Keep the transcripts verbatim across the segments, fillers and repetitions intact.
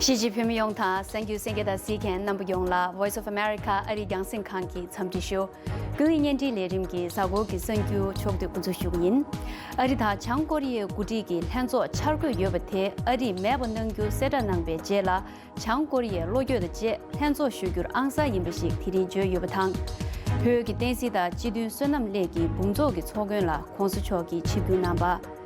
གཅིག་གཅིག་བོད་མི་ཡོངས་དང་གསར་འགྱུར་གསན་མཁན་དང་གཟིགས་མཁན་རྣམ་པ་ཡོངས་ལ་Voice of America ཨ་རིའི་རྒྱང་སྲིང་ཁང་གིས་འཚམས་འདྲི་ཞུ། ཀུན་གླེང་བརྙན་འཕྲིན་ལས་རིམ་གྱི་གཟའ་འཁོར་གྱི་གསར་འགྱུར་ཕྱོགས་བསྡུས་འགོ་འཛུགས་ཞུ་གི་ཡིན། ཨ་རི་དང་བྱང་ཀོ་རི་ཡའི་འགོ་ཁྲིད་ཀྱི་ལྷན་ཚོགས་འཆར་འགོད་ཡོད་པ་དེ་ཨ་རིས་མེད་པ་གནང་རྒྱུ་གསལ་བསྒྲགས་གནང་བའི་རྗེས་ལ། བྱང་ཀོ་རི་ཡའི་བློ་འགྱོད་དང་བཅས་ལྷན་ཚོགས་ཞུ་རྒྱུར་ཨང་གསར་ཡིན་པ་ཞིག་དེ་རིང་བརྗོད་ཡོད་པ་དང་། བོད་ཀྱི་བསྟན་སྲིད་དང་སྤྱི་མཐུན་བསོད་ནམས་གླིང་གི་འབུམ་ཚོགས་ཀྱི་ཚོགས་མགོན་ལ་༸གོང་ས་མཆོག་གིས་ཆིབས་བསྒྱུར་གནང་བ།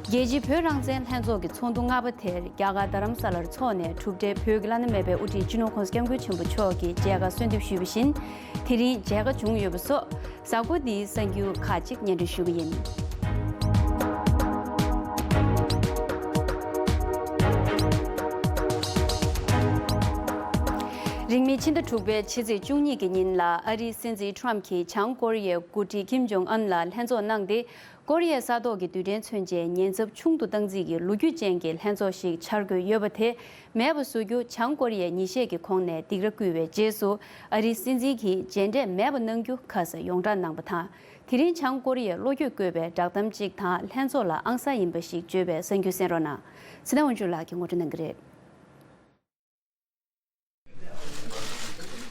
རྒྱལ་སྤྱིའི་བོད་རང་བཙན་ལྷན་ཚོགས་ཀྱི་ཚོགས་འདུ་ལྔ་པ་དེར་རྒྱ་གར་རྡ་རམ་ས་ལར་འཚོགས་ནས་གྲུབ་འབྲས། བོད་ཀྱི་བླ་ན་མེད་པའི་དབུ་ཁྲིད་སྤྱི་ནོར་༸གོང་ས་༸སྐྱབས་མགོན་ཆེན་པོ་མཆོག་གིས་མཇལ་ཁ་གསོལ་འདེབས་ཞུས་པ་བཞིན། དེ་རིང་མཇལ་ཁ་བྱུང་ཡོད་པ་སོགས་གཟའ་འཁོར་འདིའི་གསར་འགྱུར་ཁག་ཅིག་སྙན་སྒྲོན་ཞུ་གི་ཡིན། རིང་མིན་ཕྱི་ཟླ་དྲུག་པའི་ཕྱི་ཚེས་བཅུ་གཉིས་ཀྱི་ཉིན་ལ་ཨ་རིའི་སྲིད་འཛིན་ཊམ་གྱིས་བྱང་ཀོ་རི་ཡའི་འགོ་ཁྲིད་ཀིམ་ཇོང་ཨན་ལ་ལྷན་ཚོགས་གནང་སྟེ། ཀོ་རི་ཡའི་ས་ཐོག་གི་རྡུལ་ཕྲན་མཚོན་ཆའི་ཉེན་ཚབས་ཆུང་དུ་གཏང་རྩིས་ཀྱི་ལོ་རྒྱུས་ཅན་གྱི་ལྷན་ཚོགས་ཤིག་འཆར་འགོད་ཡོད་པ་དེ་མེད་པ་བཟོ་རྒྱུ་བྱང་ཀོ་རི་ཡས་ཉིན་ཤས་ཀྱི་གོང་ནས་སྡིགས་ར་བསྐུལ་བའི་རྗེས་སུ། ཨ་རིའི་སྲིད་འཛིན་གྱིས་མཇལ་འཕྲད་མེད་པ་གནང་རྒྱུ་ཁ་ས་ཡོངས་བསྒྲགས་གནང་བ་དང་། དེ་རིང་བྱང་ཀོ་རི་ཡས་བློ་འགྱོད་བསྐུལ་བའི་བསྒྲགས་གཏམ་གཅིག་དང་ལྷན་ཚོགས་ལ་ཨང་གསར་ཡིན་པ་ཞིག་བརྗོད་པའི་གསར་འགྱུར་གསན་རོགས་གནང་། ཚེ་བརྟན་དབང་ཕྱུག་ལགས་ཀྱིས་ངོ་སྤྲོད་གནང་གི་རེད།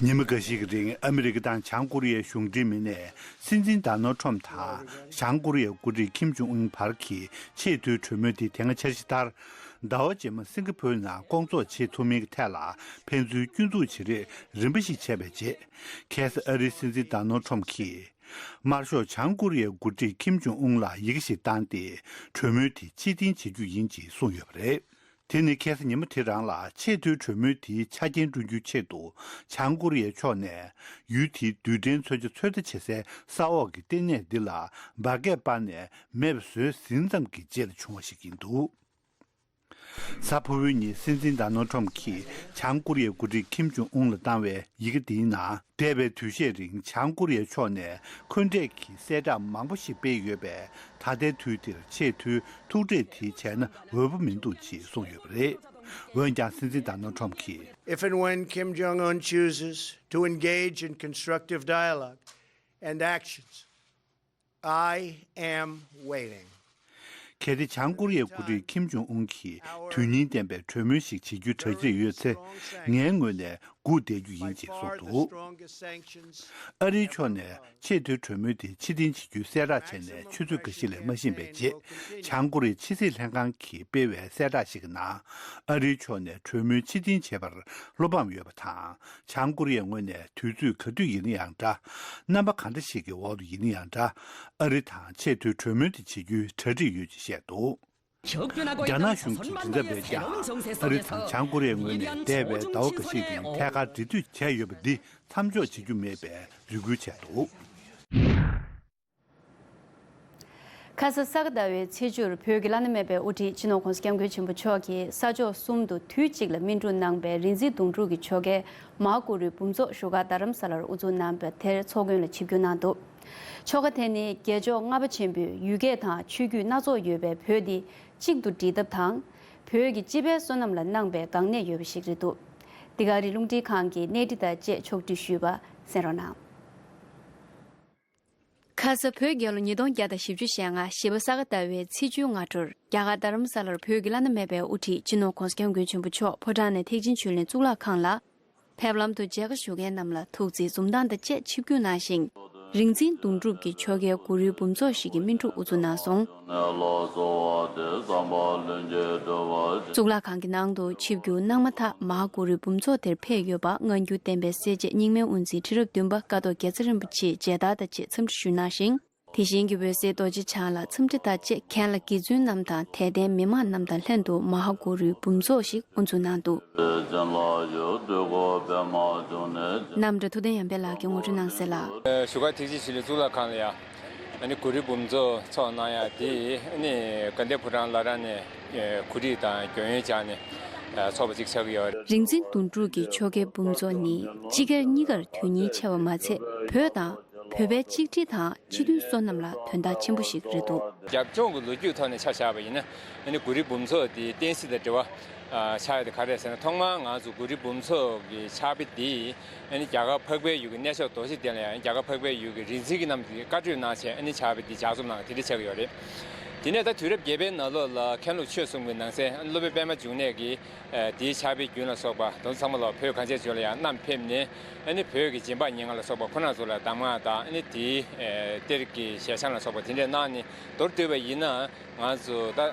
ཉི་མ་འགའ་ཞིག་གི་རིང་ཨ་མི་རི་ཀ་དང་བྱང་ཀོ་རི་ཡའི་གཞུང་འབྲེལ་མི་སྣས་སྲིད་འཛིན་ཌོ་ནལ་ཊམ་དང་བྱང་ཀོ་རི་ཡའི་འགོ་ཁྲིད་ཀིམ་ཇོང་ཨུན་བར་གྱི་ཆེས་མཐོའི་གྲོས་མོལ་དེ་དེ་སྔ་འཆར་གཞི་ལྟར། ཟླ་བ་རྗེས་མ་སིང་ག་ཕོར་ནང་སྐོང་ཚོགས་བྱེད་ཐུབ་མིན་གྱི་ཐད་ལ་ཕན་ཚུན་སྐྱོན་འཛུགས་བྱེད་རེས་རིམ་པ་ཞིག་བྱས་པའི་རྗེས། ཁ་སང་ཨ་རིའི་སྲིད་འཛིན་ཌོ་ནལ་ཊམ་གྱིས། དམར་ཤོག་བྱང་ཀོ་རི་ཡའི་འགོ་ཁྲིད་ཀིམ་ཇོང་ཨུན་ལ་ཡི་གེ་ཞིག་བཏང་སྟེ། གྲོས་མོལ་དེ་ཕྱིར་འཐེན་བྱེད་རྒྱུ་ཡིན་ཅེས་གསུངས་ཡོད་པ་རེད། དེ་ནི་ཁ་སང་ཉིན་མོ་དེ་རང་ལ་ཆེས་མཐོའི་གྲོས་མོལ་དེའི་ཆ་རྐྱེན་བསྐྲུན་རྒྱུའི་ཆེད་དུ། བྱང་ཀོ་རི་ཡའི་ཕྱོགས་ནས་ཡུལ་དེའི་རྡུལ་ཕྲན་མཚོན་ཆ་ཚོད་ལྟ་བྱེད་སའི་ས་འོག་གི་ལྟེ་གནས་འདི་ལ་འབར་གས་སྤར་ནས་མེད་པ་བཟོས་ཟིན་ཙམ་གྱི་རྗེས་ལ་བྱུང་བ་ཞིག་ཡིན་འདུག། གཟའ་ཕུར་བུའི་ཉིན་སྲིད་འཛིན་ཌོ་ནལ་ཊམ་གྱིས་བྱང་ཀོ་རི་ཡའི་འགོ་ཁྲིད་ཀིམ་ཇོང་ཨུན་ལ་བཏང་བའི་ཡི་གེ་འདིའི་ནང་། འདས་པའི་དུས་ཤས་རིང་བྱང་ཀོ་རི་ཡའི་ཕྱོགས་ནས་འཁོན་འགྲས་ཀྱི་གསལ་བསྒྲགས་མང་པོ་ཞིག་སྤེལ་ཡོད་པས། ད་ལྟའི་དུས་འདིར་ཆེས་མཐོའི་ཐུག་འཕྲད་དེ་བྱས་ན་འོས་པ་མི་འདུག་ཅེས་གསུངས་ཡོད་པ་རེད། འོན་ཀྱང་སྲིད་འཛིན་ཌོ་ནལ་ཊམ་གྱིས། If and when Kim Jong Un chooses to engage in constructive dialogue and actions, I am waiting. གལ་ཏེ་བྱང་ཀོ་རི་ཡའི་འགོ་ཁྲིད་ཀིམ་ཇོང་ཨུན་གྱིས་དོན་སྙིང་ལྡན་པའི་གྲོས་མོལ་ཞིག་བྱེད་རྒྱུའི་གྲ་སྒྲིག་ཡོད་ཚེ། ངའི་ངོས་ནས་སྒུག་བསྡད་རྒྱུ་ཡིན་ཅེས་གསུངས་འདུག། ཨ་རིའི་ཕྱོགས་ནས་ཆེས་མཐོའི་གྲོས་མོལ་དེ་ཕྱིར་འཐེན་བྱེད་རྒྱུའི་གསལ་བསྒྲགས་བྱས་ནས་ཆུ་ཚོད་འགའ་ཞིག་ལས་མ་ཕྱིན་པའི་རྗེས། བྱང་ཀོ་རི་ཡའི་ཕྱི་སྲིད་ལྷན་ཁང་གིས་སྤེལ་བའི་གསལ་བསྒྲགས་ཤིག་གི་ནང་། ཨ་རིའི་ཕྱོགས་ནས་གྲོས་མོལ་ཕྱིར་འཐེན་བྱས་པར་བློ་ཕམ་ཡོད་པ་དང་། བྱང་ཀོ་རི་ཡའི་ངོས་ནས་དུས་ཚོད་ག་དུས་ཡིན་ན་ཡང་འདྲ། རྣམ་པ་གང་འདྲ་ཞིག་གི་འོག་ཏུ་ཡིན་ན་ཡང་འདྲ། ཨ་རི་དང་ཆེས་མཐོའི་གྲོས་མོལ་དེ་བྱེད་རྒྱུའི་གྲ་སྒྲིག་ཡོད་ཅེས་བཤད་འདུག། རྒྱ་ནག་གཞུང་གིས་དེ་འདྲ་མེད་ཀྱང་། ཨ་རི་དང་བྱང་ཀོ་རི་ཡའི་ངོས་ནས་འདས་པའི་ཟླ་བ་འགའ་ཞིག་རིང་ཐད་ཀར་འབྲེལ་མཐུད་བྱས་ཡོད་པ་འདི་མཚམས་འཇོག་བྱེད་རྒྱུ་མེད་པའི་རེ་སྐུལ་བྱས་འདུག། ཁ་ས་ས་ག་ཟླ་བའི་ཚེས་བཅུར་བོད་ཀྱི་བླ་ན་མེད་པའི་དབུ་ཁྲིད་སྤྱི་ནོར་༸གོང་ས་༸སྐྱབས་མགོན་ཆེན་པོ་མཆོག་གིས་ས་ཕྱོགས་གསུམ་དུ་དུས་གཅིག་ལ་སྨིན་སྒྲུབ་གནང་བའི་རིག་འཛིན་གདུང་དྲུག་གི་ཆོ་གའི་མ་ཧཱ་གུ་རུའི་འབུམ་ཚོགས་བཞུགས་སྒར་རྡ་རམ་ས་ལར་དབུ་འཛུགས་གནང་བ་དེར་ཚོགས་མགོན་ལ་ཆིབས་བསྒྱུར་གནང་འདུག། ཆོ་ག་དེ་ནི་རྒྱལ་མཆོག་ལྔ་པ་ཆེན་པོས་ཡུལ་སྐད་དང་ཆོས་བརྒྱུད་སྣ་ཚོགས་ཡོད་པའི་བོད་འདི་གཅིག་ཏུ་སྒྲིལ་ཐབས་དང་། བོད་ཀྱི་སྤྱི་པའི་བསོད་ནམས་ལ་གནང་པའི་འགག་གནད་ཡོད་པ་ཞིག་རེད་འདུག། འདི་ག་རི་རླུང་འཕྲིན་ཁང་གིས་གནས་འདྲི་དང་བཅས་ཕྱོགས་བསྒྲིགས་ཞུས་པ་གསན་རོགས་གནང་། ཁ་ས་བོད་རྒྱལ་ལོ་ཉིས་སྟོང་བརྒྱ་དང་བཞི་བཅུ་ཞེ་ལྔ་བཞི་པ་ས་ག་ཟླ་བའི་ཚེས་བཅུའི་སྔ་དྲོར་རྒྱ་གར་རྡ་རམ་ས་ལར་བོད་ཀྱི་བླ་ན་མེད་པའི་དབུ་ཁྲིད་སྤྱི་ནོར་༸གོང་ས་༸སྐྱབས་མགོན་ཆེན་པོ་མཆོག་ཕོ་བྲང་ནས་ཐེག་ཆེན་ཆོས་གླིང་གཙུག་ལག་ཁང་ལ་ཕེབས་ལམ་དུ་མཇལ་ཁ་ཞུ་མཁན་རྣམས་ལ་ཐུགས་རྗེ་འཛུམ་མདངས་དང་བཅས་ཆིབས་བསྒྱུར་གནང་ཞིང་། རིག་འཛིན་གདུང་དྲུག་གི་ཆོ་གའི་གུ་རུའི་འབུམ་ཚོགས་ཤིག་གི་སྨིན་སྒྲུབ་དབུ་འཛུགས་གནང་སོང་། གཙུག་ལག་ཁང་གི་ནང་དུ་ཆིབས་བསྒྱུར་གནང་མ་ཐག་མ་ཧཱ་གུ་རུའི་འབུམ་ཚོགས་དེར་ཕེབས་ཡོད་པ་སྔ་འགྱུར་བསྟན་པའི་གསལ་བྱེད་རྙིང་མའི་དབུ་འཛིན་ཁྲི་རབས་བདུན་པ་ཀཿཐོག་རྒྱལ་ཚབ་རིན་པོ་ཆེས་མཇལ་དར་དང་བཅས་འཚམས་འདྲི་ཞུས་གནང་ཞིང་། དེ་བཞིན་གྱི་འོད་ཟེར་རྡོ་རྗེ་འཆང་ལ་འཚམས་འདྲི་དང་བཅས་མཁན་བླ་དགེ་བཙུན་རྣམས་དང་དད་ལྡན་མི་མང་རྣམས་དང་ལྷན་དུ་མ་ཧཱ་གུ་རུའི་འབུམ་ཚོགས་ཤིག་དབུ་འཛུགས་གནང་འདུག། རྣམ་གྲོལ་ཐུབ་བསྟན་ཡར་འཕེལ་ལགས་ཀྱིས་ངོ་སྤྲོད་གནང་གསལ་ལ། བཞུགས་སྒར་ཐེག་ཆེན་ཆོས་གླིང་གཙུག་ལག་ཁང་ལ་ཡ། ཨ་ནི་གུ་རུའི་འབུམ་ཚོགས་ཚོགས་གནང་ཡ་དེ་ཨ་ནི་དགའ་ལྡན་ཕོ་བྲང་བླ་བྲང་ནས་གོ་སྒྲིག་དང་རྒྱུན་ཡོན་བཅངས་ནས་ཚོགས་པ་ཅིག་ཆགས་ཀྱི་ཡོད་རེད། རིག་འཛིན་གདུང་དྲུག་གི་ཆོ་གའི་འབུམ་ཚོགས་ནི་སྤྱི་སྒེར་གཉིས་ཀར་དོན་སྙིང་ཆེ་བ་མ་ཚད་བོད་དང་། བོད་པའི་ཆིག་སྒྲིལ་དང་སྤྱི་མཐུན་བསོད་ནམས་ལ་དོན་དག་ཆེན་པོ་ཞིག་རེད་འདུག། རྒྱབ་ལྗོངས་ཀྱི་ལོ་རྒྱུས་ཐོག་ནས་ཆ་བཞག་པ་ཡིན་ན། ཨ་ནི་གུ་རུའི་འབུམ་ཚོགས་འདི་བསྟན་སྲིད་དང་འབྲེལ་བ་ཆགས་ཡ་དེ་ག་རེ་རེད་ཟེར་ན། ཐོག་མར་ང་ཚོ་གུ་རུའི་འབུམ་ཚོགས་ཀྱི་ཕྱག་དཔེ་འདི་ཨ་ནི་རྒྱ་གར་འཕགས་པའི་ཡུལ་གྱི་གནས་མཆོག་རྡོ་རྗེ་གདན་ལ་ཡང་རྒྱ་གར་འཕགས་པའི་ཡུལ་གྱི་རིག་འཛིན་གྱི་རྣམས་ཀྱིས་བཀའ་གྲོས་གནང་བྱས་ཨ་ནི་ཕྱག་དཔེ་འདི་ལྗགས་རྩོམ་གནང་དེ་འདྲ་ཆགས་ཀྱི་ཡོད་རེད། དེ་ནས་ད་དུས་རབས་བརྒྱད་པའི་ནང་ལོགས་ལ་མཁན་སློབ་ཆོས་གསུམ་གྱི་ནང་གསེས་སློབ་དཔོན་པད་མ་འབྱུང་གནས་ཀྱིས་ཨ་དེའི་ཕྱག་དཔེའི་རྒྱུན་ལ་སོགས་པ་དེ་ཚོ་ཚང་མ་ལ་བོད་གངས་ཅན་ལྗོངས་ལ་ཡང་བསྣམས་ཕེབས་ནས། ཨ་ནི་བོད་ཀྱི་སྦྱིན་པ་ཉེར་ལྔ་ལ་སོགས་པ་ཁོ་རང་ཚོ་ལ་གདམས་ངག་དང་། ཨ་ནི་དེའི་ཨ་གཏེར་གྱི་ཞལ་བྱང་ལ་སོགས་པ་དེ་འདྲས་གནང་ནས། མདོར་བསྡུས་པ་ཡིན་ན། ང་ཚོ་ད་ཨ་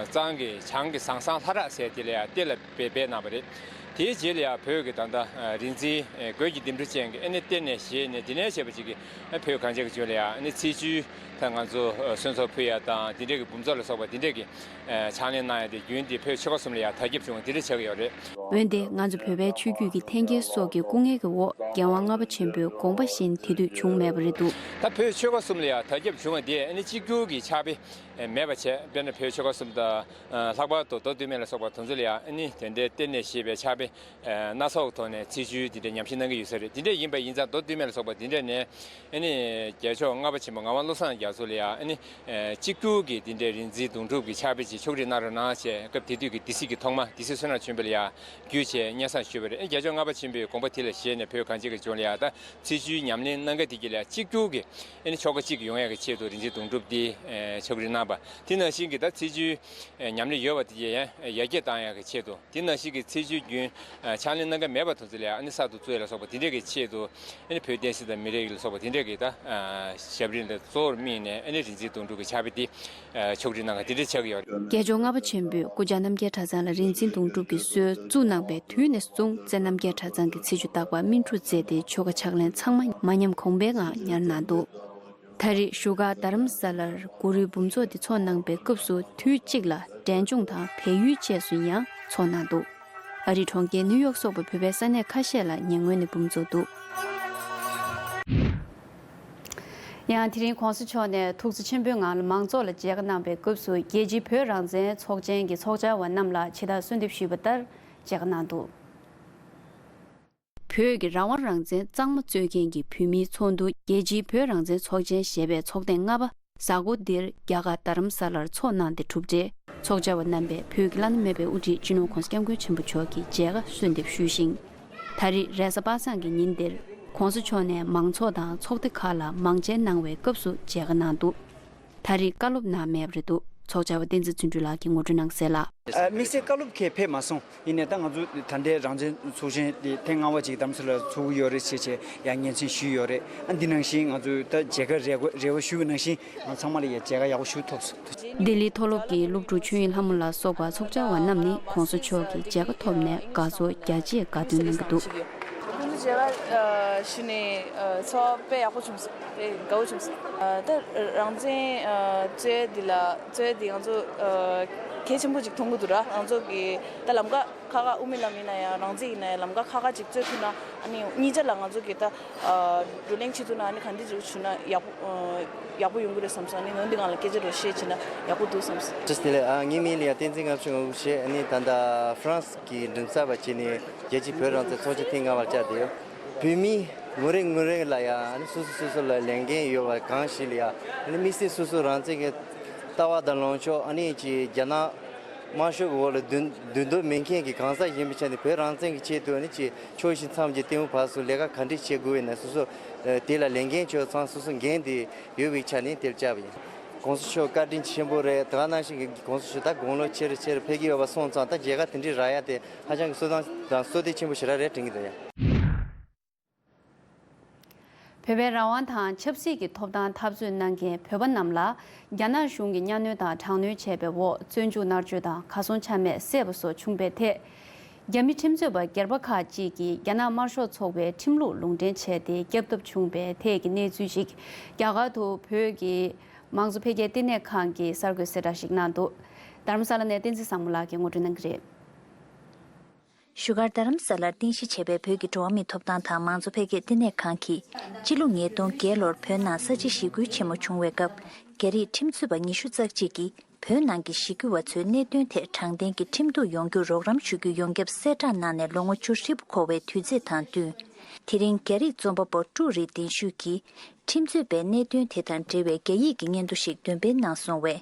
གཙང་གི་བྱང་གི་ཟང་ཟང་ལྷ་རག་ཟེར་དེ་ལ་ཡང་གཏེར་ལ་སྦས་སྦས་གནང་བ་རེད། དེའི་རྗེས་ལ་ཡང་བོད་ཀྱི་ད་ལྟ་ཨ་རིག་འཛིན་ཨ་རྒོད་ཀྱི་ལྡེམ་འཕྲུ་ཅན་གྱིས་ཨ་ནི་གཏེར་ནས་བཞེས་ནས། དེ་ནས་བྱས་པ་ཅིག་གིས་ཨ་བོད་གངས་ཅན་གྱི་ལྗོངས་ལ་ཡང་ཨ་ནི་ཚེས་བཅུའི་ད་ང་ཚོ་ཨ་གསོལ་ཚོགས་ཕུལ་ཡ་དང་། དེ་འདྲས་ཀྱི་འབུམ་ཚོགས་ལ་སོགས་པ་དེ་འདྲས་ཀྱི་ཨ་ཕྱག་ལེན་གནང་ཡ་དེ་རྒྱུན་དེ་བོད་ཆོལ་ཁ་གསུམ་ལ་ཡང་དར་ཁྱབ་བྱུང་བ་དེ་འདྲ་ཆགས་ཀྱི་ཡོད་རེད། འོན་ཏེ་ང་ཚོ་བོད་པའི་ཆོས་བརྒྱུད་ཀྱི་འཐེན་འཁྱེར་སོགས་ཀྱི་སྐུ་ངལ་གྱི་འོག་རྒྱལ་དབང་ལྔ་པ་ཆེན་པོའི་དགོངས་པ་བཞིན་དེ་དུས་བྱུང་མེད་པ་རེད་འདུག་ད་བོད་ཆོལ་ཁ་གསུམ་ལ་ཡང་དར་ཁྱབ་བྱུང་བ་དེ་ཨ་ནི་གཅིག་གྱུར་གྱི་ཕྱག་དཔེ་མེད་པ་བྱས། དཔེར་ན་བོད་ཆོལ་ཁ་གསུམ་དང་། ལྷག་པར་དུ་མདོ་སྟོད་སྨད་ལ་སོགས་པ་དེ་ཚོ་ལ་ཡང་ཨ་ནི་དེ་འདྲའི་གཏེར་ནས་བཞེས་པའི་ཕྱག་དཔེ་སྣ་ཚོགས་ཐོག་ནས་ཚེས་བཅུའི་དེ་འདྲའི་ཉམས་ཞིབ་གནང་གི་ཡོད་ས་རེད། དེ་འདྲ་ཡིན་པ་ཡིན་ཙང་མདོ་སྟོད་སྨད་ལ་སོགས་པ་དེ་འདྲ་ནས་ཨ་ནི་རྒྱལ་མཆོག་ལྔ་པ་ཆེན་པོ་ངག་དབང་བློ་བཟང་རྒྱ་མཚོ་ལ་ཡང་ཨ་ནི་གཅིག་གྱུར་གྱི་དེ་འདྲའི་རིག་འཛིན་དུང་སྒྲུབ་ཀྱི་ཕྱག་དཔེ་ཅིག་ཕྱོགས་སྒྲིག་གནང་རོགས་གནང་ཞེས་སྐབས་དེ་དུས་ཀྱི་སྡེ་སྲིད་ཀྱི་ཐོག་མ་སྡེ་སྲིད་བསོད་ནམས་ཆོས་འཕེལ་ལ་ཡང་བརྒྱུད་བྱས་སྙན་སེང་ཞུས་པ་རེད། རྒྱལ་མཆོག་ལྔ་པ་ཆེན་པོའི་དགོངས་པ་དེ་ལ་བཞེས་ནས་བོད་གངས་ཅན་གྱི་ལྗོངས་ལ་ཡང་ད་ཚེས་བཅུའི་ཉམས་ལེན་གནང་ག་དེ་གྱི་ལ་ཡང་གཅིག་གྱུར་གྱི་ཨ་ནི་ཆོ་ག་གཅིག་ཡོང་ཡག་གི་ཆེད་དུ་རིག་འཛིན་དུང་སྒྲུབ་དེ་ཕྱོགས་སྒྲིག་གནང་བ། དེ་ནང་བཞིན་གྱི་ད་ཚེས་བཅུའི་ཉམས་ལེན་ཡོད་པ་དེ་ཡང་ཡར་རྒྱས་བཏང་ཡག་གི་ཆེད་དུ། དེ་ནང་བཞིན་གྱི་ཚེས་བཅུའི་རྒྱུན་ཕྱག་ལེན་གནང་ག་མེད་པ་དེ་ཚོ་ལ་ཡང་ཨ་ནི་གསར་དུ་བཙུགས་ཡ་ལ་སོགས་པ་དེ་འདྲས་ཀྱི་ཆེད་དུ། ཨ་ནི་བོད་བསྟན་སྲིད་དང་མི་རིགས་ལ་སོགས་པ་དེ་འདྲས་ཀྱི་ད་ཞབས་རིམ་ལ་གཙོ་བོར་དམིགས་ནས་ཨ་ནི་རིག་འཛིན་དུང་སྒྲུབ་ཀྱི་ཕྱག་དཔེ་དེ་ཕྱོགས་སྒྲིག་གནང་ག་དེ་འདྲས་ཆགས་ཀྱི་ཡོད་རེད། རྒྱལ་མཆོག་ལྔ་པ་ཆེན་པོས་སྐུ་བཅར་རྣམ་རྒྱལ་གྲྭ་ཚང་ལ་རིག་འཛིན་དུང་སྒྲུབ་ཀྱི་སྲོལ་བཙུགས་གནང་བའི་དུས་ནས་བཟུང་སྩེ་རྣམ་རྒྱལ་གྲྭ་ཚང་གི་ཚེས་བཅུ་རྟག་པར་སྨིན་དྲུག་མཛད་དེ། ཆོ་ག་ཕྱག་ལེན་ཚང་མ་མ་ཉམས་གོང་འཕེལ་ངང་ཉར་གནང་འདུག་ད་རེས་བཞུགས་སྒར་རྡ་རམ་ས་ལར་གུ་རུའི་འབུམ་ཚོགས་འདི་འཚོགས་གནང་པའི་སྐབས་སུ་དུས་གཅིག་ལ་འབྲས་ལྗོངས་དང་བལ་ཡུལ་བཅས་སུ་ཡང་འཚོགས་གནང་འདུག་ཨ་རིའི་གྲོང་ཁྱེར་ནིའུ་ཡོག་སོགས་པ་བོད་པའི་ས་གནས་ཁ་ཤས་ལ་ཉེ་སྔོན་ནས་འབུམ་ཚོགས་འདུག་ཡང་དེ་རིང་གོང་ས་མཆོག་ནས་ཐུགས་བརྩེ་ཆེན་པོའི་ངང་ལ་མང་ཚོགས་ལ་མཇལ་ཁ་གནང་པའི་སྐབས་སུ། རྒྱལ་སྤྱིའི་བོད་རང་བཙན་ཚོགས་ཆེན་གྱི་ཚོགས་བཅར་བ་རྣམས་ལ་ཇི་ལྟར་གསོལ་འདེབས་ཞུས་པ་ལྟར་མཇལ་ཁ་གནང་འདུག་བོད་ཀྱི་རང་དབང་རང་བཙན་གཙང་མ་རྩོད་མཁན་གྱི་བོད་མིའི་ཚོགས་འདུ་རྒྱལ་སྤྱིའི་བོད་རང་བཙན་ཚོགས་ཆེན་ཞེས་པའི་ཚོགས་ཐེངས་ལྔ་པ་གཟའ་འཁོར་འདིར་རྒྱ་གར་རྡ་རམ་ས་ལར་འཚོགས་གནང་སྟེ་གྲུབ་འབྲས། ཚོགས་བཅར་བ་རྣམ་པས་བོད་ཀྱི་བླ་ན་མེད་པའི་དབུ་ཁྲིད་སྤྱི་ནོར་༸གོང་ས་༸སྐྱབས་མགོན་ཆེན་པོ་མཆོག་གིས་མཇལ་ཁ་གསོལ་འདེབས་ཞུས་ཤིང་། ད་རེས་རེས་གཟའ་པ་སངས་ཀྱི་ཉིན་འདིར་༸གོང་ས་མཆོག་ནས་མང་ཚོགས་དང་ཚོགས་སྡེ་ཁག་ལ་མང་མཇལ་གནང་བའི་སྐབས་སུ་མཇལ་ཁ་གནང་འདུག་ད་རེས་བཀའ་སློབ་གནང་མེད་པ་རེད་འདུག་ཚོགས་བཅར་བ་བསྟན་འཛིན་བརྩོན་འགྲུས་ལགས་ཀྱིས་ངོ་སྤྲོད་གནང་གསལ་ལ། ཨ། དམིགས་བསལ་བཀའ་སློབ་ཁྱེད་ཕེབས་མ་སོང་། ཡིན་ནའི་ད་ང་ཚོ་ད་ལྟའི་རང་བཙན་ཚོགས་ཆེན་དེ་ཐེངས་ལྔ་པ་ཅིག་རྡ་རམ་ས་ལར་ཚོགས་ཀྱི་ཡོད་རེད་ཟེར་བྱས་ཡང་སྙན་སེང་ཞུས་ཡོད་རེད། ཨ། འདི་ནང་བཞིན་ང་ཚོས་ད་མཇལ་ཁ་རེ་དགོས་རེ་བ་ཞུས་པ་ནང་བཞིན་ང་ཚང་མ་ལ་ཡང་མཇལ་ཁ་ཡག་པོ་ཞིག་ཐོབ་སོང་། ལྡི་ལི་མཐོ་སློབ་ཀྱི་སློབ་ཕྲུག་ཆོས་དབྱིངས་ལྷ་མོ་ལ་སོགས་པ་ཚོགས་བཅར་བ་རྣམས་ནི་༸གོང་ས་མཆོག་གི་མཇལ་ཁ་ཐོབ་ནས་དགའ་ཚོར་རྒྱ་ཆེའི་དགའ་སྟོན་གནང་གི་འདུག་ཁོང་ཚོ་མཇལ་ཁ་ཞུས་ནས་ཚོར་བ་དཔེ་ཡག་པོ་བྱུང་སོང་། དཔེ་དགའ་བོ་བྱུང་སོང་། ད་རང་བཙན་རྩོད་འདི་ལ་རྩོད་འདི་ང་ཚོ་གལ་ཆེན་པོ་ཅིག་མཐོང་གི་འདུག་ར། ང་ཚོ་གི་ད་ལམ་ཀ་ཁག་ཁག་དབུ་མའི་ལམ་ཡིན་ན་ཡང་རང་བཙན་ཡིན་ན་ཡང་ལམ་ཀ་ཁག་ཁག་ཅིག་རྩོད་ཐུབ་ན། ཨ་ནི་གཉིས་ཆ་ལ་ང་ཚོ་གི་ད་བགྲོ་གླེང་བྱེད་ཐུབ་ན། ཨ་ནི་ག་འདྲ་ཅིག་བྱུང་ན་ཡག་པོ་ཡག་པོ་ཡོང་གི་རེད་བསམ་སོང་། ཨ་ནི་ང་འདི་སྒང་ལ་སྐད་ཆ་རོ་བཤད་བྱས་ན་ཡག་པོ་འདུག་བསམ་སོང་། བཀྲ་ཤིས་བདེ་ལེགས། ཨ། ངའི་མིང་ལ་ཡ་བསྟན་འཛིན་ལྔ་བཅུ་ང་དགུ་ཞེས། ཨ་ནི་ད་ལྟ་ཧྥ་རན་སི་གི་མགྲིན་ཚབ་པ་བྱས་ནས་རྒྱལ་སྤྱིའི་བོད་རང་བཙན་ཚོགས་ཆེན་ཐེངས་ལྔ་པར་བཅར་བསྡད་ཡོད། བོད་མི་ངོ་རེ་ངོ་རེ་ལ་ཡ། ཨ་ནི་སོ་སོ་སོ་སོ་ལ་ལས་འགན་ཡོད་པ་གང་ཞིག་ལ་ཡ། ཨ་ནི་དམིགས་བསལ་སོ་སོ་རང་བཙན་གྱི་ལྟ་བ་དང་ལངས་ཕྱོགས། ཨ་ནི་ཅིག་རྒྱ་ནག་དམར་ཤོག་གི་འོག་ལ་སྡོད་སྡོད་འདོད་མེད་མཁན་གྱི་གང་ཟག་ཡིན་པའི་ཆ་ནས་བོད་རང་བཙན་གྱི་ཆེད་དུ། ཨ་ནི་ཅིག་ཕྱོགས་བཞི་མཚམས་བརྒྱད་སྟེང་བར་སུ་ལས་ཀ་ག་འདྲས་བྱེད་དགོས་ཡིན་ན། སོ་སོ་དེ་ལ་ལས་འགན་ཆོག་ཚང་། སོ་སོ་འགན་དེ་ཡོད་པའི་ཆ་ནས་དེར་བཅར་བ་ཡིན། ༸གོང་ས་མཆོག་བཀའ་དྲིན་ཆེན་པོ་རེད། དེ་ག་ནང་བཞིན་གྱི་༸གོང་ས་མཆོག་ད་དགུང་ལོ་ཆེ་རུ་ཆེ་རུ་ཕེབས་ཀྱི་ཡོད་པ་སོང་ཙང་། ད་མཇལ་ཁ་དེ་འདྲས་རག་ཡ་དེ་ཧ་ཅང་གི་གསོལ་སྟངས་དང་བསོད་བདེ་ཆེན་པོ་ཞེ་དྲག་རེད་དྲན་གྱི་འདུག་ཡ། བོད་པའི་རང་དབང་དང་ཆབ་སྲིད་ཀྱི་ཐོབ་ཐང་འཐབ་རྩོད་གནང་མཁན་བོད་པ་རྣམས་ལ་རྒྱ་ནག་གཞུང་གིས་གཉའ་གནོན་དང་དྲག་གནོན་བྱས་པའི་འོག་བཙོན་འཇུག་མནར་གཅོད་དང་གར་སོང་ཆ་མེད་བསད་པ་སོགས་བྱུང་བའི་ཐད། རྒྱ་མི་ཁྲིམས་རྩོད་པ་སྒེར་པ་ཁག་ཅིག་གིས་རྒྱ་ནག་དམར་ཤོག་ཚོགས་པའི་ཁྲིམས་ལུགས་ལུང་འདྲེན་བྱས་ཏེ་བསྐྱབས་ཐབས་བྱུང་བའི་ཐད་ཀྱི་གནས་ཚུལ་ཞིག་རྒྱ་གར་དུ་བོད་ཀྱི་མང་གཙོ་འཕེལ་རྒྱས་ལྟེ་གནས་ཁང་གིས་གསར་འགོད་གསལ་བསྒྲགས་ཤིག་གནང་འདུག་རྡ་རམ་ས་ལ་ནས་བསྟན་འཛིན་བཟང་མོ་ལགས་ཀྱིས་ངོ་སྤྲོད་གནང་གི་རེད། བཞུགས་སྒར་རྡ་རམ་ས་ལར་རྟེན་གཞི་བྱས་པའི་བོད་ཀྱི་འགྲོ་བ་མིའི་ཐོབ་ཐང་དང་མང་གཙོ་འཕེལ་རྒྱས་ལྟེ་གནས་ཁང་གིས་སྤྱི་ལོ་ཉིས་སྟོང་བརྒྱད་ལོར་བོད་ནང་ས་བྱི་ཞི་རྒོལ་ཆེན་མོ་བྱུང་བའི་སྐབས། རྒྱ་རིགས་ཁྲིམས་རྩོད་པ་ཉི་ཤུ་རྩ་གཅིག་གིས་བོད་ནང་གི་ཞི་རྒོལ་བ་ཚོའི་གནད་དོན་ཐད་དྲང་བདེན་གྱི་ཁྲིམས་གཏུག་ཡོང་རྒྱུར་རོགས་རམ་ཞུ་རྒྱུ་ཡོངས་ཁྱབ་གསལ་བསྒྲགས་གནང་ནས་ལོ་ངོ་བཅུ་ཧྲིལ་པོ་འཁོར་བའི་དུས་ཚོད་དང་བསྟུན། དེ་རིང་རྒྱ་རིགས་རྩོམ་པ་པོ་ཀྲུའུ་རི་གདན་ཞུས་ཀྱིས་ ཁྲིམས་རྩོད་པས་གནད་དོན་དེ་དང་འབྲེལ་བའི་རྒྱ་ཡིག་གི་སྙན་ཐོ་ཞིག་འདོན་སྤེལ་གནང་སོང་བས།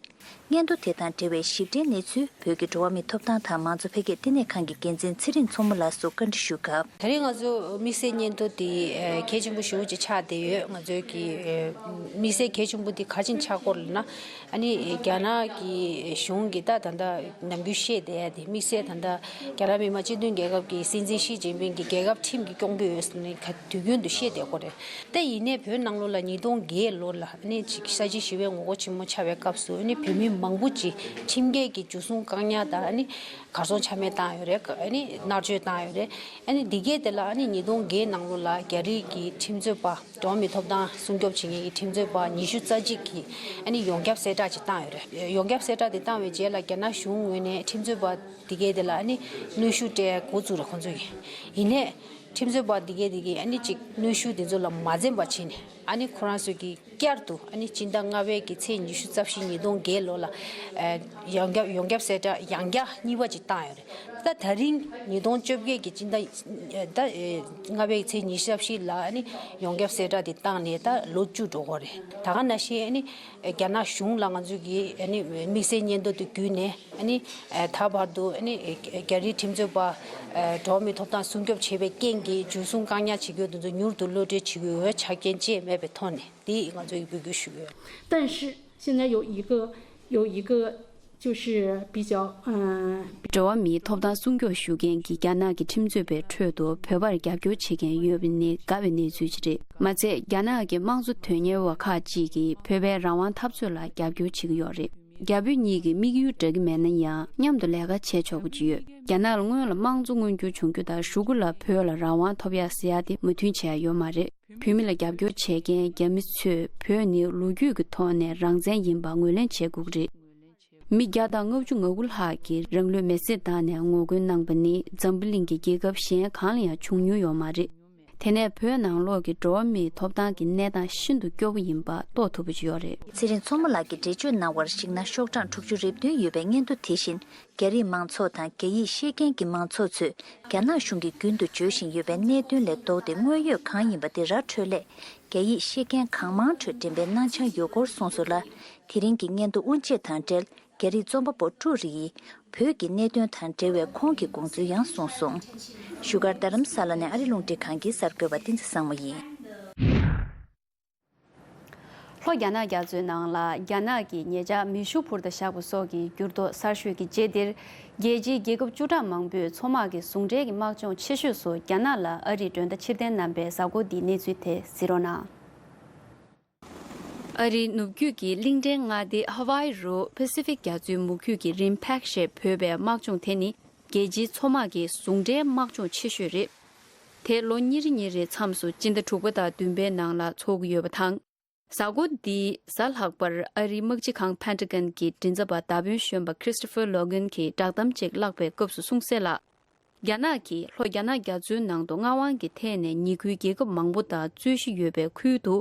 སྙན་ཐོ་དེ་དང་འབྲེལ་བའི་ཞིབ་ཕྲའི་གནས་ཚུལ་བོད་ཀྱི་འགྲོ་བ་མིའི་ཐོབ་ཐང་དང་མང་གཙོ་འཕེལ་རྒྱས་ལྟེ་གནས་ཁང་གི་འགན་འཛིན་ཚེ་རིང་མཚོ་མོ་ལགས་སུ་བཀའ་འདྲི་ཞུས་སྐབས། ད་རེས་ང་ཚོ་དམིགས་བསལ་སྙན་ཐོ་དེ་ཨ་གལ་ཆེན་པོ་ཞེ་པོ་ཅིག་ཆགས་བསྡད་ཡོད། ང་ཚོའི་གི་ཨ་དམིགས་བསལ་གལ་ཆེན་པོ་དེ་ག་རེ་བྱས་ནས་ཆགས་ཀྱི་ཡོད་ལབ་ན། ཨ་ནི་རྒྱ་ནག་གི་གཞུང་གིས་ད་ད་ལྟ་ནམ་རྒྱུན་བཤད་བསྡད་ཡ་དེ། དམིགས་བསལ་ད་ལྟ་རྒྱ་ནག་མི་དམངས་སྤྱི་མཐུན་རྒྱལ་ཁབ་ཀྱི་སྲིད་འཛིན་ཞི་ཅིན་ཕིང་གིས་རྒྱལ་ཁབ་ཁྲིམས་ཀྱིས་སྐྱོང་གི་ཡོད་ཟེར་ནས་ག་དུས་རྒྱུན་དུ་བཤད་བསྡད་ཀྱི་ཡོད་རེད། ད་ཡིན་ནའི་བོད་ནང་ལོགས་ལ་ཉིས་སྟོང་བརྒྱད་ལོ་ལ་ཨ་ནི་ཅིག་ས་བྱི་ཞི་བའི་ངོ་རྒོལ་ཆེན་མོ་ཆགས་པའི་སྐབས་སུ་ཨ་ནི་བོད་མི་མང་པོ་ཅིག་ཁྲིམས་འགལ་གྱི་འཇུ་བཟུང་བཀག་ཉར་དང་ཨ་ནི་གར་སོང་ཆ་མེད་བཏང་ཡོད་རེད། ཨ་ནི་མནར་གཅོད་བཏང་ཡོད་རེད། ཨ་ནི་འདི་གའི་དེ་ལ་ཨ་ནི་ཉིས་སྟོང་བརྒྱད་ནང་ལོགས་ལ་རྒྱ་རིགས་ཀྱི་ཁྲིམས་རྩོད་པ། འགྲོ་བ་མིའི་ཐོབ་ཐང་སྲུང་སྐྱོབ་བྱེད་མཁན་གྱི་ཁྲིམས་རྩོད་པ་ཉི་ཤུ་རྩ་གཅིག་གིས་ཨ་ནི་ཡོངས་ཁྱབ་གསལ་བསྒྲགས་ཅིག་བཏང་ཡོད་རེད། ཡོངས་ཁྱབ་གསལ་བསྒྲགས་དེ་བཏང་བའི་རྗེས་ལ་རྒྱ་ནག་གཞུང་ངོས་ནས་ཁྲིམས་རྩོད་པ་འདི་གའི་དེ་ལ་ཨ་ནི་གནོན་ཤུགས་སྤྲད་འགོ་བཙུགས་རེད་ཁོང་ཚོ་གིས། ཡིན་ནའི་ཁྲིམས་རྩོད་པ་འདི་གའི་དེ་གིས་ཨ་ནི་ཅིག་གནོན་ཤུགས་དེ་ཚོ་ལ་མ་འཛེམས་པ་བྱས་ནས་ཨ་ནི་ཁོ་རང་ཚོ་གིས་བསྐྱར་དུ་ཨ་ནི་སྤྱི་ཟླ་ལྔ་པའི་གི་ཚེས་ཉི་ཤུ་རྩ་བཞི་ཉིས་སྟོང་བརྒྱད་ལོ་ལ་ཨ་ཡོངས་ཁྱབ་ཡོངས་ཁྱབ་གསལ་བསྒྲགས་ཡང་བསྐྱར་གཉིས་པ་ཅིག་བཏང་ཡོད་རེད། ད་ད་རིང་ཉིས་སྟོང་བཅོ་བརྒྱད་ཀྱི་སྤྱི་ཟླ་ད་ལྔ་པའི་ཚེས་ཉི་ཤུ་རྩ་བཞི་ལ་ཨ་ནི་ཡོངས་ཁྱབ་གསལ་བསྒྲགས་དེ་བཏང་ནས་ད་ལོ་བཅུ་འགྲོ་གི་རེད། ད་ག་ནང་བཞིན་ཨ་ནི་རྒྱ་ནག་གཞུང་ལ་ང་ཚོས་ཀྱི་ཨ་ནི་དམིགས་བསལ་སྙན་ཐོ་དེ་བརྒྱུད་ནས་ཨ་ནི་ད་བར་དུ་ཨ་ནི་རྒྱ་རིགས་ཁྲིམས་རྩོད་པ་འགྲོ་བ་མིའི་ཐོབ་ཐང་སྲུང་སྐྱོབ་བྱེད་པའི་རྐྱེན་གྱིས་འཇུ་བཟུང་བཀག་ཉར་བྱེད་མཁན་དེ་ཚོ་མྱུར་དུ་གློད་གྲོལ་བྱེད་དགོས་པའི་ཆ་རྐྱེན་ཅིག་མེད་པའི་ཐོག་ནས་དེ་ང་ཚོས་འབོད་སྐུལ་ཞུ་གི་ཡོད། 但是现在有一个有一个就是比较嗯。 འགྲོ་བ་མིའི་ཐོབ་ཐང་སྲུང་སྐྱོབ་ཞུ་མཁན་གྱི་རྒྱ་ནག་གི་ཁྲིམས་རྩོད་པའི་ཁྲོད་དུ་བོད་པར་རྒྱབ་སྐྱོར་བྱེད་མཁན་ཡོད་པ་ནི་དགའ་བའི་གནས་ཚུལ་ཅིག་རེད། མ་ཚད་རྒྱ་ནག་གི་དམངས་གཙོ་དོན་གཉེར་བ་ཁག་ཅིག་གིས་བོད་པའི་རང་དབང་འཐབ་རྩོད་ལ་རྒྱབ་སྐྱོར་བྱེད་ཀྱི་ཡོད་རེད། རྒྱ་བོད་གཉིས་ཀྱི་དམིགས་ཡུལ་འདྲ་གི་མེད་ན་ཡང་མཉམ་དུ་ལས་ཀ་བྱེད་ཆོག་པ་ཅིག་ཡོད། རྒྱ་ནག་ལ་སྔོན་ལ་དམངས་གཙོ་མངོན་འགྱུར་བྱུང་རྒྱུ་དང་གཞུག་གུ་ལ་བོད་ལ་རང་དབང་ཐོབ་ཡག་ཟེར་ཡག་དེ་མོས་མཐུན་བྱས་ཡོད་མ་རེད། བོད་མི་ལ་རྒྱབ་སྐྱོར་བྱེད་མཁན་རྒྱ་མི་ཚོས་བོད་ནི་ལོ་རྒྱུས་ཀྱི་ཐོག་ནས་རང་བཙན་ཡིན་པ་ངོས་ལེན་བྱེད་དགོས་ཀྱི་རེད། མི་བརྒྱ་དང་ལྔ་བཅུ་ང་དགུ་ལྷག་གིས་རང་ལུས་མེར་སྲེག་བཏང་ནས་ངོ་རྒོལ་གནང་པ་ནི་འཛམ་བུ་གླིང་གི་རྒྱལ་ཁབ་གཞན་གང་ལ་ཡང་བྱུང་མྱོང་ཡོད་མ་རེད། དེ་ནས་བོད་ནང་ལོགས་ཀྱི་འགྲོ་བ་མིའི་ཐོབ་ཐང་གི་གནས་སྟངས་ཤིན་ཏུ་སྐྱོ་བོ་ཡིན་པ་རྟོགས་ཐུབ་པ་ཞིག་ཡོད་རེད། ཚེ་རིང་མཚོ་མོ་ལགས་ཀྱིས་འགྲེལ་བརྗོད་གནང་བར་གཞིགས་ན། ཤོག་གྲངས་དྲུག་ཅུ་རེ་བདུན་ཡོད་པའི་སྙན་ཐོ་དེ་བཞིན། རྒྱ་རིགས་མང་ཚོགས་དང་རྒྱ་ཡིག་ཤེས་མཁན་གྱི་མང་ཚོགས་ཚོས་རྒྱ་ནག་གཞུང་གིས་རྒྱུན་དུ་བརྗོད་བཞིན་ཡོད་པའི་གནད་དོན་ལས་ལྡོག་སྟེ་དངོས་ཡོད་གང་ཡིན་པ་དེ་ར་འཕྲོད་སླད། རྒྱ་ཡིག་ཤེས་མཁན་གང་མང་ཁྲོད་འགྲེམས་སྤེལ་གནང་འཆར་ཡོད་སྐོར་གསུངས་སོང་ལ། དེ་རིང་གི་སྙན་ཐོ་དབུ་འབྱེད་དང་འབྲེལ། རྒྱ་རིགས་རྩོམ་པ་པོ་ཀྲུའུ་རི་ཡིས་བོད་ཀྱི་གནད་དོན་དང་འབྲེལ་བའི་ཁོང་གི་དགོངས་ཚུལ་ཡང་གསུངས་སོང་། བཞུགས་སྒར་རྡ་རམ་ས་ལ་ནས་ཨ་རི་རླུང་འཕྲིན་ཁང་གི་གསར་འགོད་པ་བསྟན་འཛིན་བཟང་མོ་ཡིན། ལྷོ་རྒྱ་ནག་རྒྱ་མཚོའི་ནང་ལ་རྒྱ་ནག་གིས་ཉེ་ཆར་མེ་ཤུགས་འཕུར་མདའ་བཞག་པ་སོགས་ཀྱི་འགྱུར་ལྡོག་གསར་ཤོས་ཀྱི་རྗེས་འདིར། རྒྱལ་སྤྱིའི་རྒྱལ་ཁབ་བཅུ་ཕྲག་མང་པོས་མཚོ་དམག་གི་ཟུང་འབྲེལ་གྱི་དམག་སྦྱོང་ཆེ་ཤོས་སུ་རྒྱ་ནག་ལ་ཨ་རིས་མགྲོན་བརྡ་ཕྱིར་འཐེན་གནང་པའི་གཟའ་འཁོར་འདིའི་གནས་ཚུལ་དེ་གཟིགས་རོགས་གནང་། ཨ་རིའི་ནུབ་རྒྱུད་ཀྱི་གླིང་ཕྲན་མངའ་སྡེ་ཧ་ཝའི་རུ་པེ་སི་ཕིག་རྒྱ་མཚོའི་མུ་ཁྱུད་ཀྱི་རིམ་ཕེག་ཞེས་འབོད་པའི་དམག་སྦྱོང་དེ་ནི། རྒྱལ་སྤྱིའི་མཚོ་དམག་གི་ཟུང་འབྲེལ་དམག་སྦྱོང་ཆེ་ཤོས་རེད། དེ་ལོ་ཉེར་གཉིས་རེའི་མཚམས་སུ་སྤྱི་ཟླ་དྲུག་པ་དང་བདུན་པའི་ནང་ལ་འཚོགས་ཀྱི་ཡོད་པ་དང་། གཟའ་འཁོར་འདིའི་གཟའ་ལྷག་པར་ཨ་རིའི་དམག་སྤྱི་ཁང་Pentagon གྱི་མགྲིན་ཚབ་པ་མདའ་དཔོན་གཞོན་པ་Christopher Logan གྱིས་བསྒྲགས་གཏམ་ཅིག་བཀླགས་པའི་སྐབས་སུ་གསུངས་གསལ་ལ། རྒྱ་ནག་གིས་ལྷོ་རྒྱ་ནག་རྒྱ་མཚོའི་ནང་དུ་མངའ་དབང་གི་ཐད་ནས་ཉེ་ཁུལ་རྒྱལ་ཁབ་མང་པོ་དང་རྩོད་གཞི་ཡོད་པའི་ཁུལ་དུ།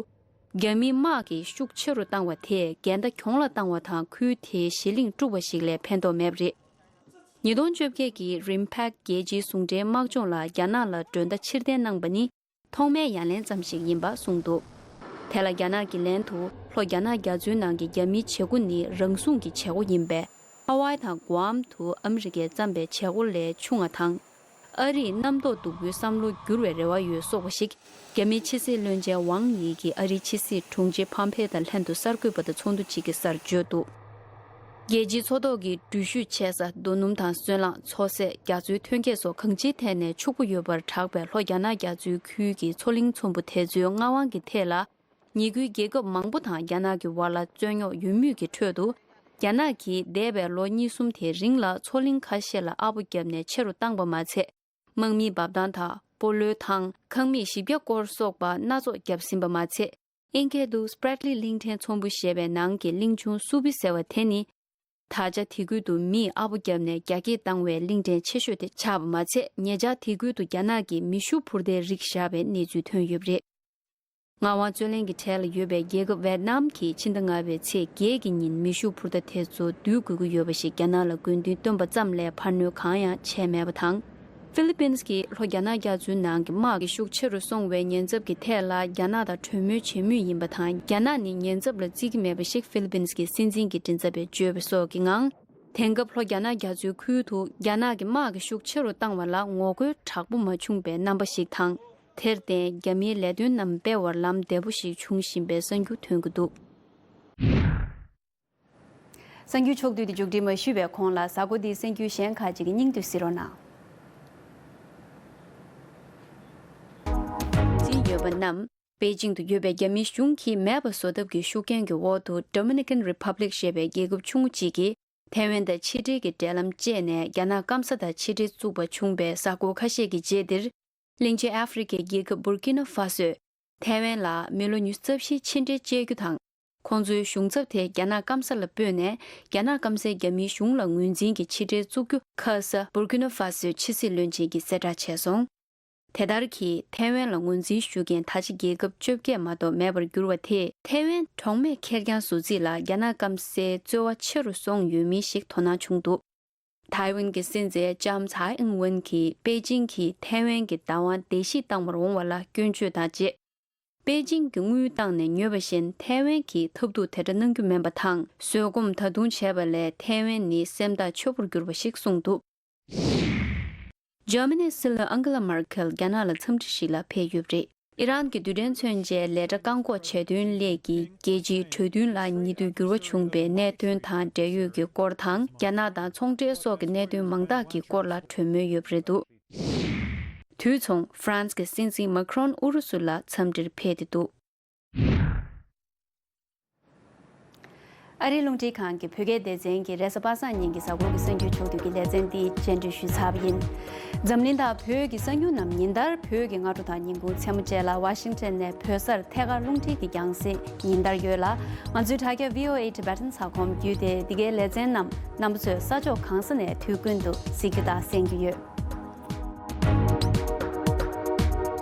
རྒྱ་མིའི་དམག་གི་ཤུགས་ཆེ་རུ་བཏང་བ་དེས་འགལ་ཟླ་གྱོང་ལ་བཏང་བ་དང་ཁུལ་དེའི་གཞི་གླིང་དཀྲུགས་པ་ཞིག་ལས་ཕན་ཐོགས་མེད་པ་རེད། ཉིས་སྟོང་བཅོ་བརྒྱད་ཀྱི་རིམ་ཕེག་རྒྱལ་སྤྱིའི་ཟུང་འབྲེལ་དམག་སྦྱོང་ལ་རྒྱ་ནག་ལ་མགྲོན་བརྡ་ཕྱིར་འཐེན་གནང་པ་ནི་ཐོག་མའི་ཡ་ལན་ཙམ་ཞིག་ཡིན་པ་གསུངས་འདུག་དེ་ལ་རྒྱ་ནག་གི་ལན་དུ་ལྷོ་རྒྱ་ནག་རྒྱ་མཚོའི་ནང་གི་རྒྱ་མིའི་བྱེད་སྒོ་ནི་རང་སྲུང་གི་བྱེད་སྒོ་ཡིན་པས། ཧ་ཝའི་དང་གུའམ་དུ་ཨ་མི་རི་ཀས་བརྩམས་པའི་བྱེད་སྒོ་ལས་ཆུང་བ་དང་། ཨ་རིས་གནམ་ཐོག་སྡུག་པོའི་བསམ་བློ་བསྒྱུར་བའི་རེ་བ་ཡོད་སོགས་པ་ཞིག་རྒྱ་མིའི་ཕྱི་སྲིད་བློན་ཆེན་ཝང་ཡི་གིས་ཨ་རིའི་ཕྱི་སྲིད་དྲུང་ཆེ་ཕམ་ཕེ་དང་ལྷན་དུ་གསར་འགོད་པ་དང་ཚོགས་འདུ་གཅིག་གི་སར་བརྗོད་འདུག་རྒྱལ་སྤྱིའི་མཚོ་ཐོག་གི་འགྲུལ་བཞུད་ཆེ་ས་རྡོ་སྣུམ་དང་སོལ་རླངས་མཚོ་ཟས་རྒྱ་མཚོའི་ཐོན་སྐྱེད་སོགས་གང་ཅིའི་ཐད་ནས་ཕྱུག་པོ་ཡོད་པར་གྲགས་པའི་ལྷོ་རྒྱ་ནག་རྒྱ་མཚོའི་ཁུལ་གྱི་མཚོ་གླིང་ཚོམ་བུ་དེ་ཚོའི་མངའ་དབང་གི་ཐད་ལ། ཉེ་ཁུལ་རྒྱལ་ཁབ་མང་པོ་དང་རྒྱ་ནག་གི་བར་ལ་རྩོད་རྙོག་ཡོད་མུས་ཀྱི་ཁྲོད་དུ། རྒྱ་ནག་གིས་འདས་པའི་ལོ་གཉིས་གསུམ་དེའི་རིང་ལ་མཚོ་གླིང་ཁ་ཤས་ལ་ཨ་སྦོ་བརྒྱབ་ནས་ཆེ་རུ་བཏང་པ་མ་ཚད། དམག་མིའི་འབབ་ཐང་དང་སྤོ་ལོའི་ཐང་། ཁང་མིག་བཞི་བརྒྱ་སྐོར་སོགས་པ་སྣ་ཚོགས་བརྒྱབ་ཟིན་པ་མ་ཚད། དབྱིན་སྐད་དུ་Spratly གླིང་ཕྲན་ཚོམ་བུ་ཞེས་པའི་ནང་གི་གླིང་ཆུང་སུ་པི་ཟེར་བ་དེ་ནི། ད་ཆ་དེ་ཁུལ་དུ་མིས་ཨ་སྦོ་བརྒྱབ་ནས་རྒྱ་སྐྱེད་བཏང་བའི་གླིང་ཕྲན་ཆེ་ཤོས་དེ་ཆགས་པ་མ་ཚད། ཉེ་ཆར་དེ་ཁུལ་དུ་རྒྱ་ནག་གིས་མེ་ཤུགས་འཕུར་མདའི་རིགས་བཞག་པའི་གནས་ཚུལ་ཐོན་ཡོད་པ་རེད། ངག་དབང་རྩོད་ལེན་གྱི་གྲལ་ལ་ཡོད་པའི་རྒྱལ་ཁབ་ཝེད་ནམ་གྱིས་ཕྱི་ཟླ་ལྔ་པའི་ཚེས་བརྒྱད་ཀྱི་ཉིན་མེ་ཤུགས་འཕུར་མདའ་དེ་ཚོ་བསྡུ་དགོས་ཀྱི་ཡོད་པ་ཞིག་རྒྱ་ནག་ལ་དགོས་འདུན་བཏོན་པ་ཙམ་ལས་འཕར་སྣོན་གང་ཡང་བྱས་མེད་པ་དང་། ཧྥི་ལི་པིན་གྱིས་ལྷོ་རྒྱ་ནག་རྒྱ་མཚོའི་ནང་གི་དམག་གི་ཤུགས་ཆེ་རུ་སོང་བའི་ཉེན་ཚབས་ཀྱི་ཐད་ལ་རྒྱ་ནག་དང་གྲོས་མོལ་བྱེད་མུས་ཡིན་པ་དང་། རྒྱ་ནག་ནི་ཉེན་ཚབས་ལ་བརྩི་གི་མེད་པ་ཞིག་ཧྥི་ལི་པིན་གྱི་སྲིད་འཛིན་གྱི་མགྲིན་ཚབ་པས་བརྗོད་པ་སོགས་ཀྱི་ངང་། དེང་སྐབས་ལྷོ་རྒྱ་ནག་རྒྱ་མཚོའི་ཁུལ་དུ་རྒྱ་ནག་གི་དམག་གི་ཤུགས་ཆེ་རུ་བཏང་བ་ལ་ངོ་རྒོལ་དྲག་པོ་མ་བྱུང་བའི་རྣམ་པ་ཞིག་དང་། དེར་བརྟེན་རྒྱ་མིའི་ལས་དོན་རྣམས་སྤེལ་བར་ལམ་བདེ་པོ་ཞིག་བྱུང་བཞིན་པའི་གསར་འགྱུར་ཐོན་གྱི་འདུག། གསར་འགྱུར་ཕྱོགས་བསྡུས་དེ་མཇུག་སྒྲིལ་མ་ཞུས་པའི་གོང་ལ་གཟའ་འཁོར་འདིའི་གསར་འགྱུར་གཞན་ཁག་ཅིག་གི་སྙིང་བསྡུས་གཟིགས་རོགས་གནང་། འཛིན་ཡོད་པ་རྣམས། པེ་ཅིང་དུ་ཡོད་པའི་རྒྱ་མིའི་གཞུང་གིས་མེད་པ་བཟོ་ཐབས་ཀྱི་ཤུགས་རྐྱེན་གྱི་འོག་ཏུ་Dominican Republic ཞེས་པའི་རྒྱལ་ཁབ་ཆུང་ངུ་གཅིག་གིས་ཐའེ་ཝན་དང་ཕྱི་འབྲེལ་གྱི་འབྲེལ་ལམ་བཅད་ནས་རྒྱ་ནག་སྐམ་ས་དང་ཕྱི་འབྲེལ་བཙུགས་པ་བྱུང་བའི་གཟའ་འཁོར་ཁ་ཤས་ཀྱི་རྗེས་འདིར། གླིང་ཆེན་ཨ་ཧྥེ་རི་ཁའི་རྒྱལ་ཁབ་Burkina Faso ཡིས་ཐའེ་ཝན་ལ་མི་ལོ་ཉི་ཤུ་རྩ་བཞིའི་ཕྱི་འབྲེལ་བཅད་རྒྱུ་དང་། ཁོང་ཚོའི་གཞུང་ཚབ་དེ་རྒྱ་ནག་སྐམ་ས་ལ་སྤོས་ནས། རྒྱ་ནག་སྐམ་སའི་རྒྱ་མིའི་གཞུང་ལ་ངོས་འཛིན་གྱི་ཕྱི་འབྲེལ་བཙུགས་རྒྱུ་ཁ་ས་Burkina Faso ཕྱི་སྲིད་བློན་ཆེན་གྱིས་གསལ་བསྒྲགས་བྱས་སོང་། དེ་ལྟར་གྱིས་ཐའེ་ཝན་ལ་ངོས་འཛིན་ཞུ་མཁན་ད་ཆ་རྒྱལ་ཁབ་བཅོ་བརྒྱད་མ་གཏོགས་མེད་པར་གྱུར་བ་དེས། ཐའེ་ཝན་གྲོགས་མེད་ཁེར་རྐྱང་བཟོ་རྩིས་ལ་རྒྱ་ནག་སྐམ་སའི་རྩོལ་བ་ཆེ་རུ་སོང་ཡོད་མིན་ཞིག་དོ་སྣང་བྱུང་འདུག། ཐའེ་ཝན་གྱི་སྲིད་འཛིན་ལྕམ་ཚའེ་ཨིན་ཝེན་གྱིས་པེ་ཅིང་གིས་ཐའེ་ཝན་གྱི་བདག་དབང་བརྡལ་བཤིག་བཏང་བར་འོང་བ་ལ་སྐྱོན་བརྗོད་དང་བཅས། པེ་ཅིང་གིས་དངུལ་བཏང་ནས་ཉོས་པ་བཞིན་ཐའེ་ཝན་གྱིས་ཐབས་སྡུག་དེ་འདྲ་གནང་རྒྱུ་མིན་པ་དང་། བཟོད་སྒོམ་ད་དུང་བྱས་པ་ལས་ཐའེ་ཝན་ནི་སེམས་ཐག་ཆོད་པོར་གྱུར་པ་ཞིག་གསུངས་འདུག། འཇར་མ་ནིའི་སྲིད་བློན་ཨང་གེ་ལ་མར་ཁེལ་རྒྱ་ནག་ལ་འཚམས་འདྲི་ཞིག་ལ་ཕེབས་ཡོད་པ་རེད། ཨི་རན་གྱི་རྡུལ་ཕྲན་མཚོན་ཆའི་ལས་གྲྭ་བཀག་འགོག་བྱས་དོན་སླད་ཀྱི་རྒྱལ་སྤྱིའི་གྲོས་མཐུན་ལ་ཉེ་དུས་འགྱུར་བ་བྱུང་བའི་གནད་དོན་དང་འབྲེལ་ཡོད་ཀྱི་སྐོར་དང་། རྒྱ་ནག་དང་ཚོང་འབྲེལ་སོགས་ཀྱི་གནད་དོན་མང་དག་གི་སྐོར་ལ་གྲོས་མོལ་ཡོད་པ་རེད་འདུག། དུས་མཚུངས་ཧྥ་རན་སི་གི་སྲིད་འཛིན་མཱ་ཁི་རོན་ཨུ་རུ་སུ་ལ་འཚམས་འདྲིར་ཕེབས་ཏེ་འདུག། ཨ་རིའི་རླུང་འཕྲིན་ཁང་གི་བོད་སྐད་སྡེ་ཚན་གྱི་རེས་གཟའ་པ་སངས་ཉིན་གྱི་གཟའ་འཁོར་གྱི་གསར་འགྱུར་ཕྱོགས་བསྡུས་ཀྱི་ལེ་ཚན་འདི་སྤྱན་འབུལ་ཞུས་ཚར་བ་ཡིན། འཛམ་གླིང་དང་བོད་ཀྱི་གསར་འགྱུར་རྣམས་ཉིན་ལྟར་བོད་ཀྱི་སྔ་དྲོ་དང་ཉིན་གུང་མཚན་མོ་བཅས་ལ་ཝ་ཤིང་ཊོན་ནས་བོད་སར་ཐད་ཀར་རླུང་འཕྲིན་གྱི་རྒྱང་སྲིང་ཉིན་ལྟར་ཡོད་ལ། ང་ཚོའི་དྲ་རྒྱ་V O A Tibetan ས་ཁོངས་བརྒྱུད་དེ་འདི་གའི་ལེ་ཚན་རྣམས་རྣམ་པ་ཚོས་ས་ཕྱོགས་གང་ས་ནས་དུས་ཀུན་ཏུ་གཟིགས་རྒྱུ་དང་གསན་རྒྱུ་ཡོད།